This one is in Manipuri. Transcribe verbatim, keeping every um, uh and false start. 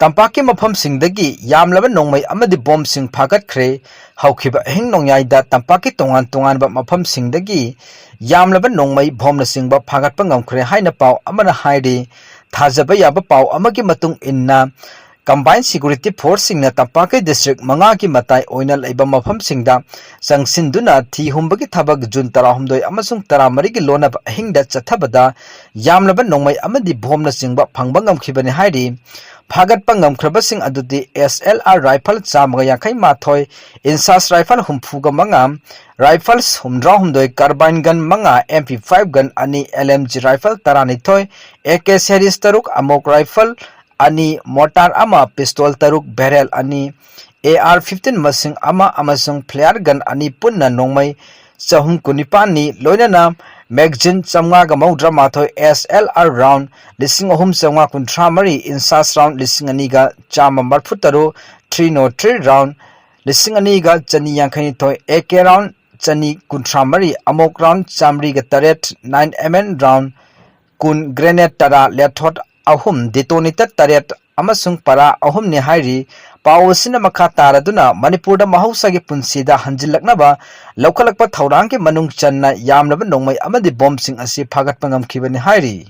ꯇꯝꯄꯥꯛꯀꯤ ꯃꯐꯝꯁꯤꯡꯗꯒꯤ ꯌꯥꯝꯂꯕ ꯅꯣꯡꯃꯩ ꯑꯃꯗꯤ ꯕꯣꯝꯁꯤꯡ ꯐꯥꯒꯠꯈ꯭ꯔꯦ꯫ ꯍꯧꯈꯤꯕ ꯑꯍꯤꯡ ꯅꯣꯡꯌꯥꯏꯗ ꯇꯝꯄꯥꯛꯀꯤ ꯇꯣꯉꯥꯟ ꯇꯣꯉꯥꯟꯕ ꯃꯐꯝꯁꯤꯡꯗꯒꯤ ꯌꯥꯝꯂꯕ ꯅꯣꯡꯃꯩ ꯕꯣꯝꯅꯆꯤꯡꯕ ꯐꯥꯒꯠꯄ ꯉꯝꯈ꯭ꯔꯦ ꯍꯥꯏꯅ ꯄꯥꯎ ꯑꯃꯅ ꯍꯥꯏꯔꯤ꯫ ꯊꯥꯖꯕ ꯌꯥꯕ ꯄꯥꯎ ꯑꯃꯒꯤ ꯃꯇꯨꯡ ꯏꯟꯅ, Combined Security Forceꯁꯤꯡꯅ ꯇꯝꯄꯥꯛꯀꯤ district ꯃꯉꯥꯒꯤ ꯃꯇꯥꯏ ꯑꯣꯏꯅ ꯂꯩꯕ ꯃꯐꯝꯁꯤꯡꯗ ꯆꯪꯁꯤꯟꯗꯨꯅ ꯊꯤ ꯍꯨꯝꯕꯒꯤ ꯊꯕꯛ ꯖꯨꯟ ꯇꯔꯥꯍꯨꯝꯗꯣꯏ ꯑꯃꯁꯨꯡ ꯇꯔꯥꯃꯔꯤꯒꯤ ꯂꯣꯟꯅꯕ ꯑꯍꯤꯡꯗ ꯆꯠꯊꯕꯗ ꯌꯥꯝꯂꯕ ꯅꯣꯡꯃꯩ ꯑꯃꯗꯤ ꯕꯣꯝꯅꯆꯤꯡꯕ ꯐꯪꯕ ꯉꯝꯈꯤꯕꯅꯤ ꯍꯥꯏꯔꯤ꯫ ꯐꯥꯒꯠꯄ ꯉꯝꯈ꯭ꯔꯕꯁꯤꯡ ꯑꯗꯨꯗꯤ S L R rifle ꯆꯥꯝꯃꯒ ꯌꯥꯡꯈꯩ ꯃꯥꯊꯣꯏ, INSAS rifle ꯍꯨꯝꯐꯨꯒ ꯃꯉꯥ, rifles ꯍꯨꯝꯗ꯭ꯔꯥ ꯍꯨꯝꯗꯣꯏ, carbine gun ꯃꯉꯥ, M P five gun ꯑꯅꯤ, L M G rifle ꯇꯔꯥꯅꯤꯊꯣꯏ, A K series ꯇꯔꯨꯛ, AMOC rifle ꯑꯅꯤ, mortar ꯑꯃ, pistol ꯇꯔꯨꯛ, barrel ꯑꯅꯤ, A R fifteen ꯃꯁꯤꯡ ꯑꯃ ꯑꯃꯁꯨꯡ flare gun ꯑꯅꯤ ꯄꯨꯟꯅ ꯅꯣꯡꯃꯩ ꯆꯍꯨꯝ ꯀꯨꯟꯅꯤꯄꯥꯟꯅꯤ, ꯂꯣꯏꯅꯅ magazine ꯆꯥꯝꯃꯉꯥꯒ ꯃꯧꯗ꯭ꯔꯥ ꯃꯥꯊꯣꯏ, S L R round ꯂꯤꯁꯤꯡ ꯑꯍꯨꯝ ꯆꯥꯝꯃꯉꯥ ꯀꯨꯟꯊ꯭ꯔꯥ ꯃꯔꯤ, INSAS round ꯂꯤꯁꯤꯡ ꯑꯅꯤꯒ ꯆꯥꯝꯃ ꯃꯔꯤꯐꯨ ꯇꯔꯨꯛ, three nought three round ꯂꯤꯁꯤꯡ ꯑꯅꯤꯒ ꯆꯅꯤ ꯌꯥꯡꯈꯩ ꯅꯤꯊꯣꯏ, A K round ꯆꯅꯤ ꯀꯨꯟꯊ꯭ꯔꯥ ꯃꯔꯤ, AMOC round ꯆꯥꯝꯃꯔꯤꯒ ꯇꯔꯦꯠ, nine M M round ꯀꯨꯟ, grenade ꯇꯔꯥ, ꯂꯦꯊꯣꯠ ꯑꯍꯨꯝ, detonator ꯇꯔꯦꯠ ꯑꯃꯁꯨꯡ ꯄꯔꯥ ꯑꯍꯨꯝꯅꯤ ꯍꯥꯏꯔꯤ꯫ ꯄꯥꯎ ꯑꯁꯤꯅ ꯃꯈꯥ ꯇꯥꯔꯗꯨꯅ ꯃꯅꯤꯄꯨꯔꯗ ꯃꯍꯧꯁꯥꯒꯤ ꯄꯨꯟꯁꯤꯗ ꯍꯟꯖꯤꯜꯂꯛꯅꯕ ꯂꯧꯈꯠꯂꯛꯄ ꯊꯧꯔꯥꯡꯒꯤ ꯃꯅꯨꯡ ꯆꯟꯅ ꯌꯥꯝꯂꯕ ꯅꯣꯡꯃꯩ ꯑꯃꯗꯤ ꯕꯣꯝꯁꯤꯡ ꯑꯁꯤ ꯐꯥꯒꯠꯄ ꯉꯝꯈꯤꯕꯅꯤ ꯍꯥꯏꯔꯤ꯫